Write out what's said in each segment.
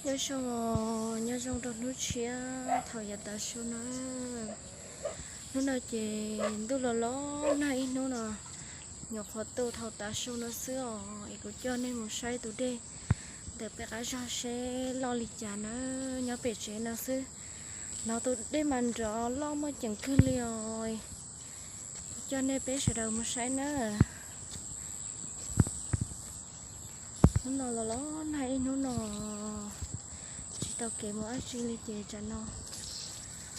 Nyob zoo, nyob zoo rau hnub tshiab thaum yav tav su no. Hnub no ces ntuj los los nag ib hnub no, nyuam qhuav tu thaum tav su no xwb os. Es kuv coj nej mus saib tus dej ntawm pem qab zog seb loj li cas na, nyob pem tsev no xwb. Hnov tus dej mas nrov loj muaj ceem kawg li os. Kuv coj nej peb sawv daws mus saib na. Hnub no los los nag ib hnub no, tsis tau kev mus dab tsi li ces tsam no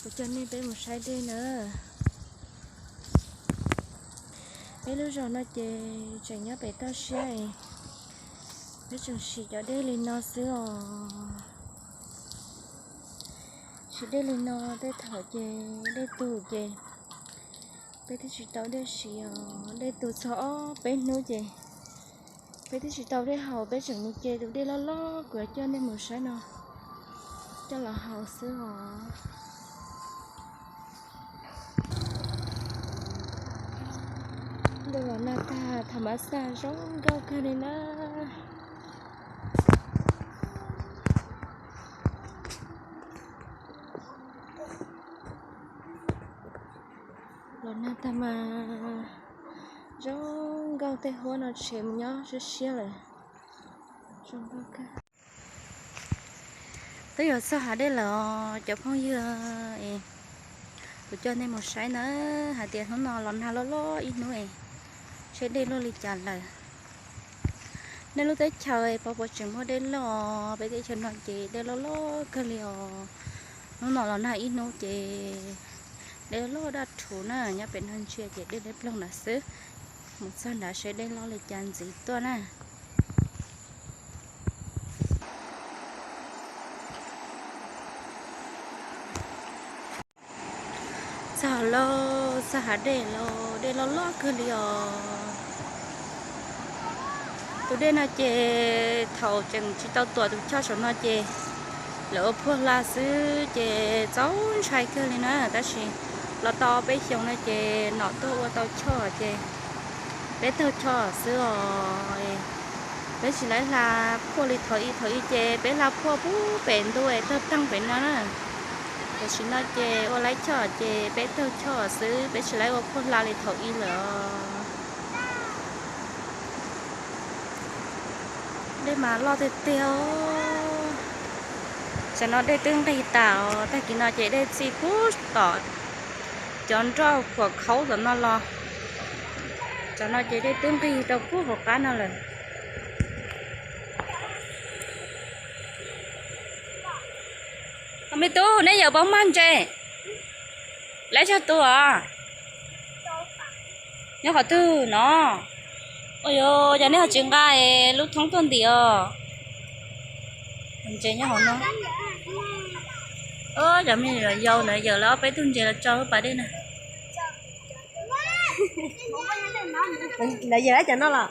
kuv coj nej peb mus saib dej na. Peb lub zos no ces tseem nyob pem toj siab, peb tseem siv cov dej li no xwb os. Siv dej li no tej thaum ces dej tug ces peb twb tsis tau dej siv os. Dej tug txog ob peb hnub ces peb twb tsis tau dej haus, peb tseem mus ce tus dej loj loj kuv coj nej mus saib no coj los haus xwb os. Ntuj los nag tag, tham mas xaj zoo nkauj kawg li na. Los nag tag mas zoo nkauj, tej huab no tshem mus nyob siab siab lawm. Zoo nkauj kawg. Twb yuav txog hav dej lawm os cov phooj ywg. Kuv coj nej mus saib na, hais tias hnub no los nag loj loj ib hnub es, seb dej loj li cas lawm. Nej lub teb chaws pov puas tseem muaj dej loj? Peb teb chaws no ces dej loj loj kawg li os. Hnub no los nag ib hnub ces dej loj daj rhuv na, nyob pem no ntsia ces dej deb ploog nrad xwb. Mus txog nrad seb dej loj li cas ntxiv tuaj na. Txog lauj, txog hav dej lauj, dej loj loj kawg li os. Tus dej no ces thaum tseem tsis tau tuam tus choj saum no ces lawv ua phuaj hla xwb ces txaus ntshai kawg li na, tab sis los tau peb xyoos no ces nom tuaj ua tau choj ces peb taug choj xwb os. Peb tsis laib hla phuaj li thaum i, thaum i ces peb hla phuaj pub pem ntu es taug taag pem no na. Tam sim no ces ua laib choj ces peb taug choj xwb, peb tsis laib ua phuaj hla li thaum i lawm. Dej mas loj tiag tiag. Tam no dej twb nqig tas os, tag kis no ces dej txij pub tom cov nroj khuam khaub tom no los. Tam no ces dej twb nqig rau pub hauv qab no lawm. Me tub, neb yawm puas mag ntses? Lab zog tu os. Nyob qhov twg no? Ua yuav cov nej ho tsis nqa lub thoob tuaj ntim os. Ntses nyob hauv no. Cov me nyuam yau ntawd yawm lawv ob peb tug ntses los tso lub pas dej na. Lawv yawm cov no los.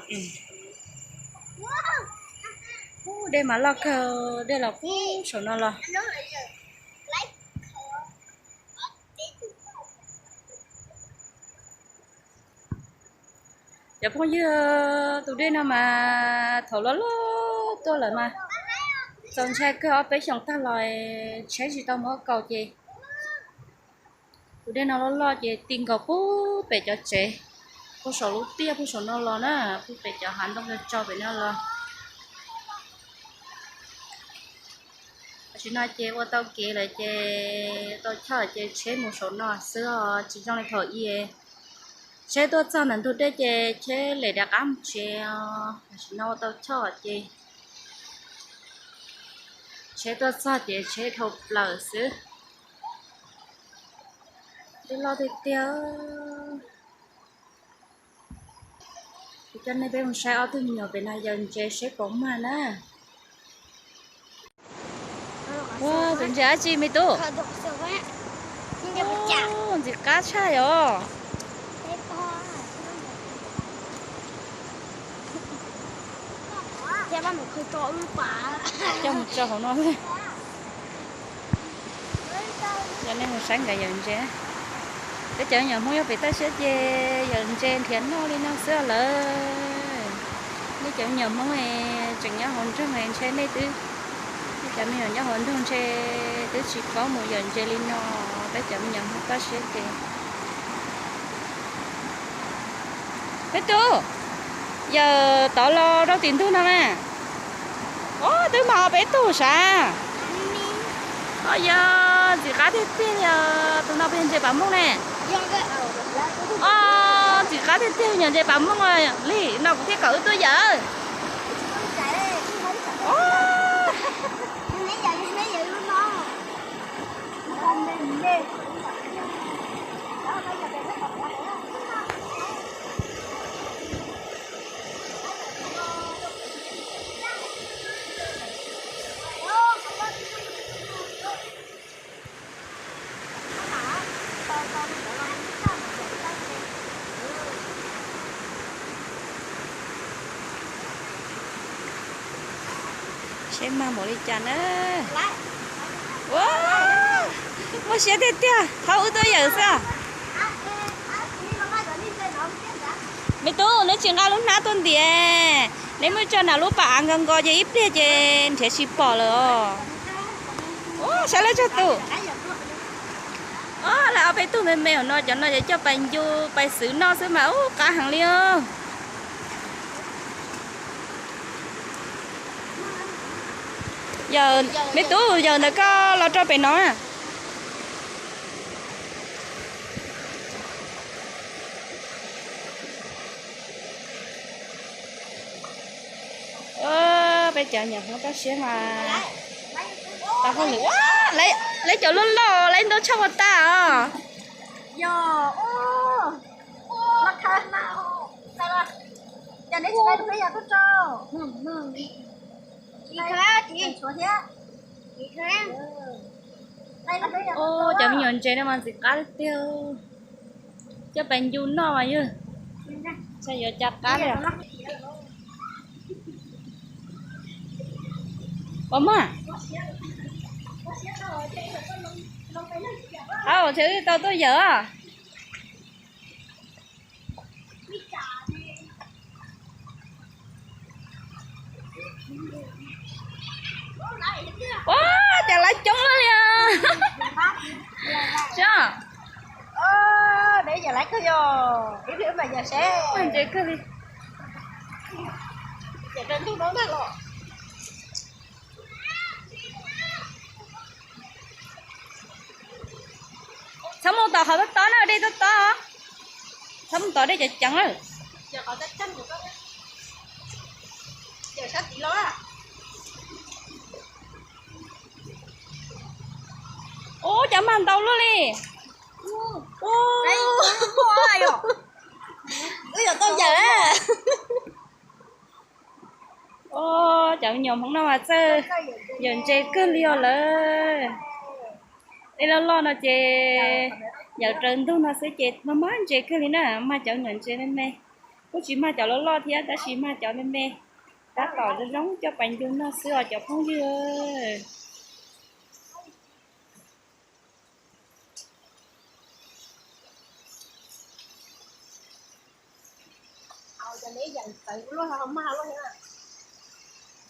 Dej mas loj kawg, dej los pub saum no los. Cov phooj ywg, tus dej no mas thaum loj loj tuaj lawm mas txaus ntshai kawg, ob peb xyoos tag los tsheb tsis tau mus ua kaus ces tus dej no loj loj ces ti nkaus pub pem cov tsev, puag saum lub tiaj puag saum no los na, pub pem cov hav ntoo tsau pem no los. Tam sim no ces ua tau kev lawm ces tau choj ces tsheb mus saum no xwb os, tsis zoo li thaum i. Tsheb tuaj txog ntawm ntug dej ces tsheb lem rov qab mus tsev os. Tam sim no ua tau choj ces tsheb tuaj txog ces tsheb dhau plaws xwb. Dej loj tiag tiag. Kuv coj nej peb mus saib ob tug me nyuam pem no yawm ntses seb puas mag na. Ua tus ntses dab tsi me tub? Ntxim qab tshaj yom. Coj mus tso hauv no. Coj nej mus saib nkawd yawm ntses. Peb cov me nyuam Hmoob nyob pem toj siab ces yawm ntses nrhiav noj li no xwb lawm. Nej cov me nyuam Hmoob tseem nyob hauv nroog ntshe nej twb Cov me nyuam nyob hauv ntug ntshe twb tsis paub mus yawm ntses li no, peb cov me nyuam Hmoob toj siab ces. Peb tug, yawm tod los rau tim ntug no na. Os, twb mag peb tug sav. Os, yog ntxim qab tiag tiag li os. Tus no puas yog ntses pas mooj ne? Os, ntxim qab tiag tiag, yog ntses pas mooj li no kuv thiaj kom wb tuaj yawm. Seb mag npaum li cas na. Ua, muaj siab tiag tiag, thaub wb tuaj yawm xwb. Me tub, neb tsis nqa lub hnab tuaj ntiav, neb muab tso nram lub pas av nkaus nkaus ces ib pliag ces nrhiav tsis pom lawm os. Ua, saib lawv tsog tus. Os, lawv ob peb tug me me hauv no, cov no ces coj pais ncu pais xwb noj xwb mas ub qab heev li os. Yawm, me tub, yawm ntawm koj los rau pem no. Peb cov nyuam Hmoob toj siab mas tau hauj lwm. Lawv cov loj loj lawv ntau tshaj ua tag os. Cov me nyuam ntses no mas ntxim qab tiag tiag. Coj pais ncu noj mas yog, xyov yuav cas qab li. Pom mas, au, tseem tau tuaj yawm. Ua, cas lawv coob li os. Neb yawm lawv kawg yog, ib pliag mas yawm seb. Ntses kawg li. Yawm rau ntuj no na los. Txhob mus tom qhov tob tob na, dej tob tob. Txhob mus tom dej ceev ceev lawm. Ub, cov mag ntau luaj li. Wb yuav tau yawm. Os, cov me nyuam Hmoob no mas txawj yawm ntses kawg li os lawm. Tej loj loj no ces yawm raws ntug no xwb ces mag mag ntses kawg li na, mag cov me nyuam ntses me me. Kuj tsis mag cov loj loj thiab tab sis mag cov me me. Tab tom zoo zoo coj pais ncu noj xwb os cov phooj ywg.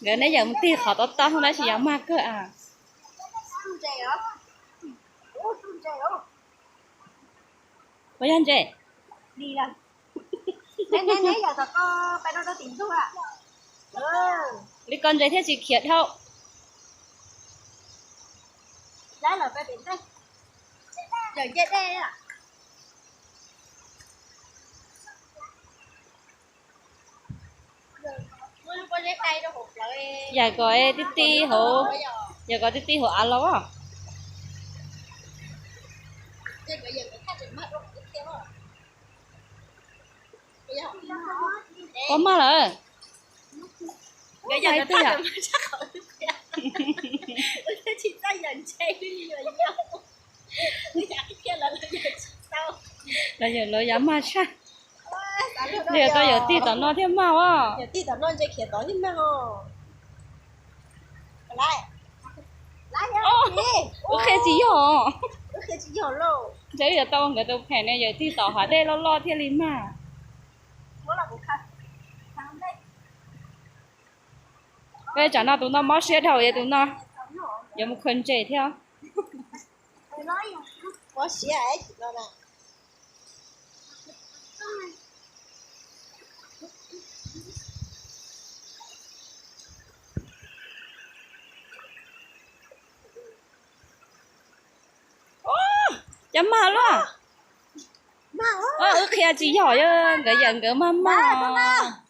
Nkawd neb yawm mus tig qhov tob tob tab sis yog mag kawg a. Puas yog ntses? Li ko ntses thiaj tsis khiav dhau. Yam kom tib tib hauv, yam kom tib tib hauv av los. Pov mag lawm. Los yawm lawv yav mag tshaj. Yog tau yawm tig tom no thiaj mag os. Wb qhia tsis yog. Ntshe wb yuav tau nkawd tus phem ne, yawm tig tom hav dej loj loj thiaj li mag. Peb tsam no tus no mob siab dhau tus no. Yuav mus khaws ntses thiab. Cov mag luaj. Wb qhia tsis yog, nkawd yam nkawd mag mag.